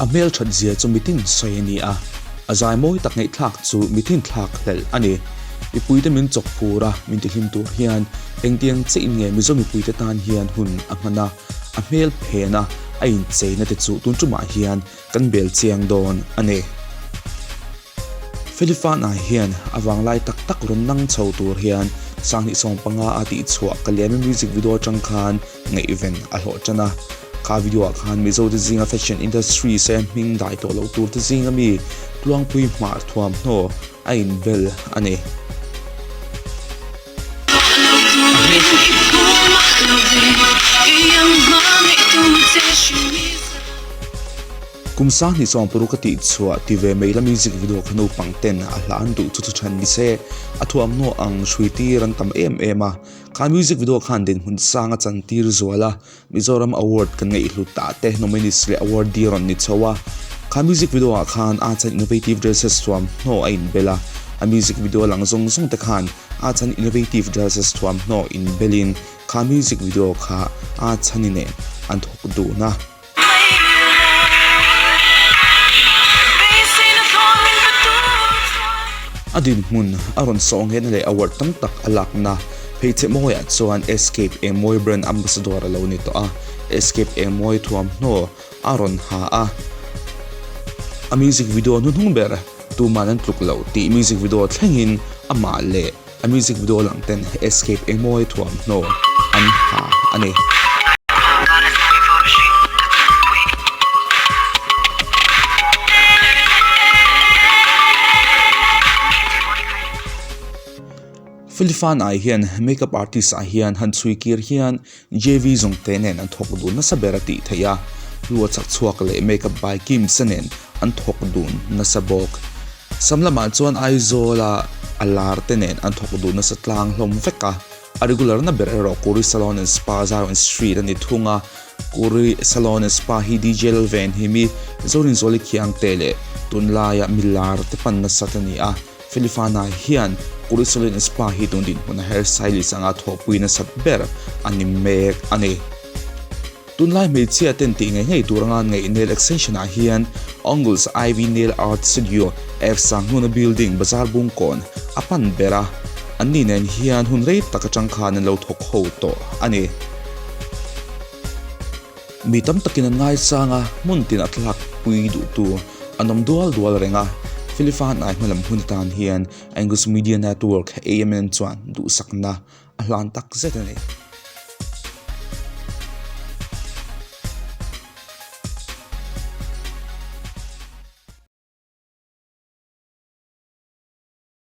A hmelthat zia chu mitin sawi a ni a, a zai mawi tak ngaihthlak chu mitin thlak hlelh a ni. Mipuite min chawk phur a, min tihlim tur hian engtiang chiah in nge Mizo mipuite tan hian hun a hman a, a hmel phen a, a incheina te chu tun tumah hian kan bel chiang dawn a ni. Felifana hian a vanglai tak tak rawn nang chho tur hian Sanghnih 15 a tihchhuah ka liami music video atang khan ngaihven a hlawh tan a. Kha video ah khan Mizo te zinga fashion industry se hming dai tawh loh tur te zinga mi Tluangpui hmar thuamhnaw a inbel a ni. Kum 20 paruk a tihchhuah ti ve mai la music video kha naupang ten a hla an duh chu chu chhan ni se a thuamhnaw ang hrui tir an tam em em a. Kha music video khan dinhmun sang a chantir zual a, Mizoram award kan ngaihhlut tah te nominees leh awardee rawn ni chho a. Kha music video ah khan Arts and Innovative Dresses thuamhnaw a inbel a, a music video lang zawng zawng te khan Arts and Innovative Dresses thuamhnaw inbelin kha music video kha Arts Honey nen an thawk dun a. A dinhmun a rawn sawh nghehna leh award tam tak a lakna pheichhe mawiah chuan Escape Engmawi brand ambassador a lo ni tawh a, Escape Engmawi thuamhnaw a rawn ha a. A music video hnuhnung ber Tuman an tluk loh tih music video thlengin amah leh A music video lang ten Escape engmawi thuamhnaw an ha a ni. Filifan ai hian makeup artist ah hian han chhui kir hian JV zawngte nen an thawk dun nasa ber a tih theih a, Hlua chak chhuak leh makeup by Kim se nen an thawk dun nasa bawk. Sam lamah chuan Aizawla a lar te nen an thawk duh nasa tlang hlawm vek a, a regular na ber erawh Kuri Salon and Spa Zion Street a ni thung a, Kuri Salon and Spa hi DJ Lalvenhimi, Zorinzuali Khiangte leh tunlaia mi lar te pan nasat a ni a, Felifana hian Kuri Salon and Spa hi tun dinhmuna hair stylist anga thawhpui nasat ber a ni mek a ni. Tunlai hmeichhia ten tih ngei ngei tur anga ngaih nail extension ah hian Ongles Ivy Nail Art Studio F Sanghnuna Building Bazar Bungkawn a pan ber a, an ni nen hian hun rei tak atang khan an lo thawk ho tawh a ni. Mi tam takin an ngaisang a, hmun tin a thlak pui duhtu an awm dual dual reng a, Philiphan ai hmalam hun atan hian Angus Media Network, AMN, chuan duhsakna a hlan tak zet a ni.